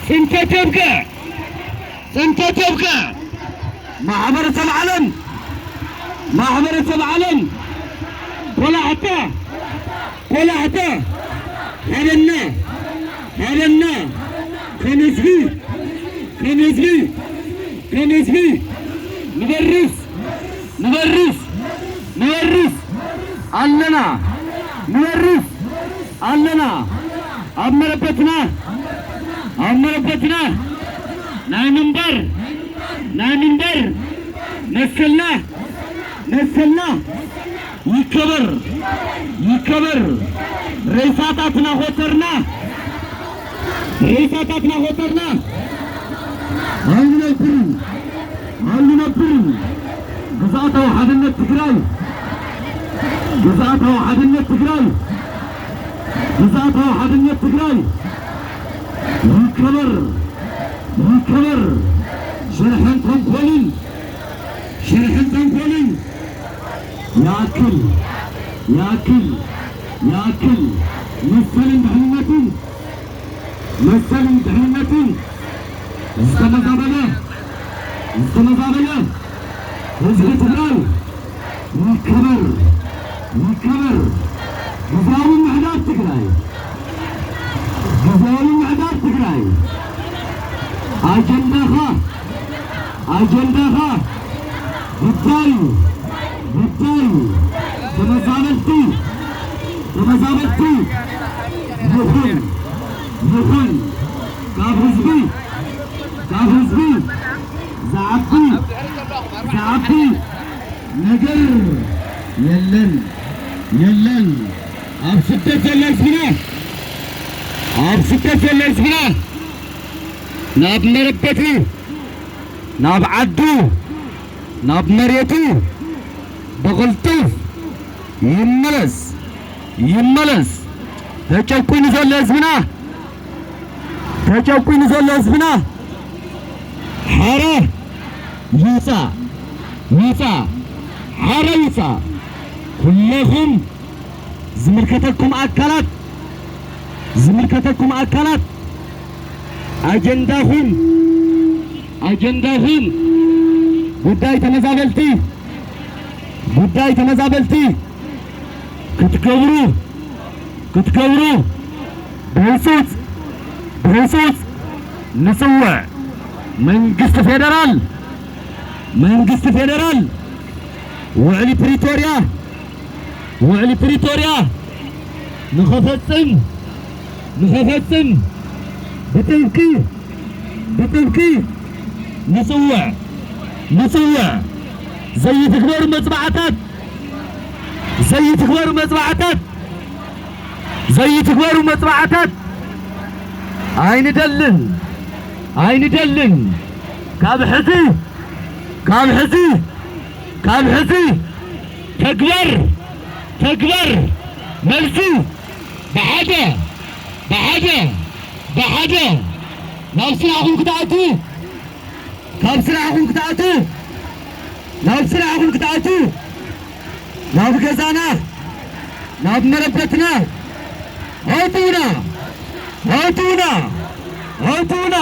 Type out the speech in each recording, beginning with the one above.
ጽንተት የብቅዕ! ጽንተት የብቅዕ! ማሕበረሰብ ዓለም! ማሕበረሰብ ዓለም! ቆላሕታ! ቆላሕታ! ሃበና! ሃበና! ከም ህዝቢ! ከም ህዝቢ! ከም ህዝቢ! ንበርስ! ንበርስ! ንበርስ! ኣለና! ንበርስ! ኣለና! ኣብ መረበትና! ኣብ መረበትና! ናይ ምንባር! ናይ ምንባር! መሰልና! መሰልና! ይከበር! ይከበር! ሬሳታት እናቖጸርና! ሬሳታት እናቖጸርና! ኣይንነብርን! ኣይንነብርን! ግዝኣታዊ ሓድነት ትግራይ! ግዝኣታዊ ሓድነት ትግራይ! ግዝኣታዊ ሓድነት ትግራይ! ይከበር! ይከበር! ሽርሕን ተንኮልን! ሽርሕን ተንኮልን! ይኣክል! ይኣክል! ይኣክል! መሰልን ድሕንነትን! መሰልን ድሕንነትን! ዝተመዛበለ! ዝተመዛበለ! ህዝቢ ትግራይ! ይከበር! ይከበር! ግዝያዊ ምምሕዳር ትግራይ! ግዝያዊ ምምሕዳር ትግራይ! ኣጀንዳኻ! ኣጀንዳኻ! ጉዳይ! ጉዳይ! ተመዛበልቲ! ተመዛበልቲ! ይኹን! ይኹን! ካብ ህዝቢ! ካብ ህዝቢ! ዝዓቢ! ዝዓቢ! ነገር የለን! የለን! ኣብ ስደት ዘሎ ህዝብና! ኣብ ስደት ዘሎ ህዝብና! ናብ መረበቱ! ናብ ዓዱ! ናብ መሬቱ! ብቕልጡፍ! ይመለስ! ይመለስ! ተጨቁኑ ዘሎ ህዝብና! ተጨቁኑ ዘሎ ህዝብና! ሓራ ይውፃእ! ይውፃእ! ሓራ ይውፃእ! ኩለኹም ዝምልከተኩም ኣካላት! ዝምልከተኩም ኣካላት! ኣጀንዳኹም! ኣጀንዳኹም! ጉዳይ ተመዛበልቲ! ጉዳይ ተመዛበልቲ! ክትገብሩ! ክትገብሩ! ብህፁፅ! ብህፁፅ! ንፅውዕ! መንግስቲ ፌደራል! መንግስቲ ፌደራል! ውዕሊ ፕሪቶርያ! ውዕሊ ፕሪቶርያ! ንኸፈፅም! ንኸፈፅም! ብጥብቂ! ብጥብቂ! ንፅውዕ! ንፅውዕ! ዘይትግበሩ መፅባዕታት! ዘይትግበሩ መፅባዕታት! ዘይትግበሩ መፅባዕታት! ኣይንደልን! ኣይንደልን! ካብ ሕዚ! ካብ ሕዚ! ካብ ሕዚ! ተግባር! ተግባር! መልሲ! ብሓደ! ብሓደ! ብሓደ! ናብ ስራሕኹም ክትኣትዉ! ካብ ስራሕኹም ክትኣትዉ! ናብ ስራሕኹም ክትኣትዉ! ናብ ገዛና! ናብ መረበትና! ኣውፅኡና! ኣውፅኡና! ኣውፅኡና!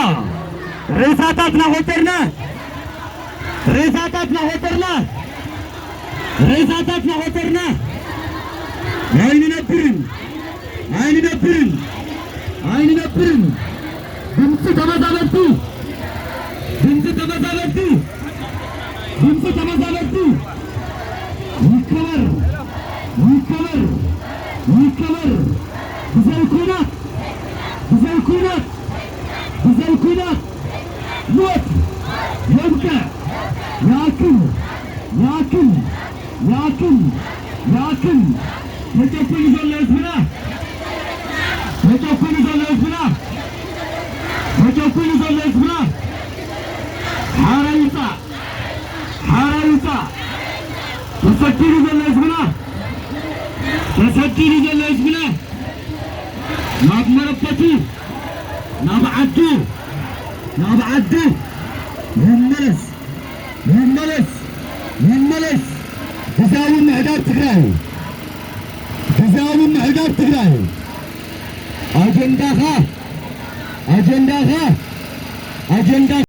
ሬሳታት እናቖፀርና! ሬሳታት እናቖፀርና! ሬሳታት እናቖፀርና! ኣይንነብርን! ኣይንነብርን! ኣይንነብርን! ድምፂ ተመዛበልቲ! ድምፂ ተመዛበልቲ! ድምፂ ተመዛበልቲ! ይከበር! ይከበር! ይከበር! ብዘይ ኲናት! ብዘይ ኲናት! ብዘይ ኲናት! ሞት! የብቅዕ! ይኣክል! ይኣክል! ይኣክል! ይኣክል! ተጨቁኑ ዘሎ ህዝብና! ተጨቁኑ ዘሎ ህዝብና! ተጨቁኑ ዘሎ ህዝብና! ሓራ ይውፃእ! ሓራ ይውፃእ! ተሰዲዱ ዘሎ ህዝብና! ተሰዲዱ ዘሎ ህዝብና! ናብ መረበቱ! ናብ ዓዱ! ናብ ዓዱ! ይመለስ! ይመለስ! ይመለስ! ግዝያዊ ምምሕዳር ትግራይ! ግዝያዊ ምምሕዳር ትግራይ! ኣጀንዳኻ! ኣጀንዳኻ! ኣጀንዳ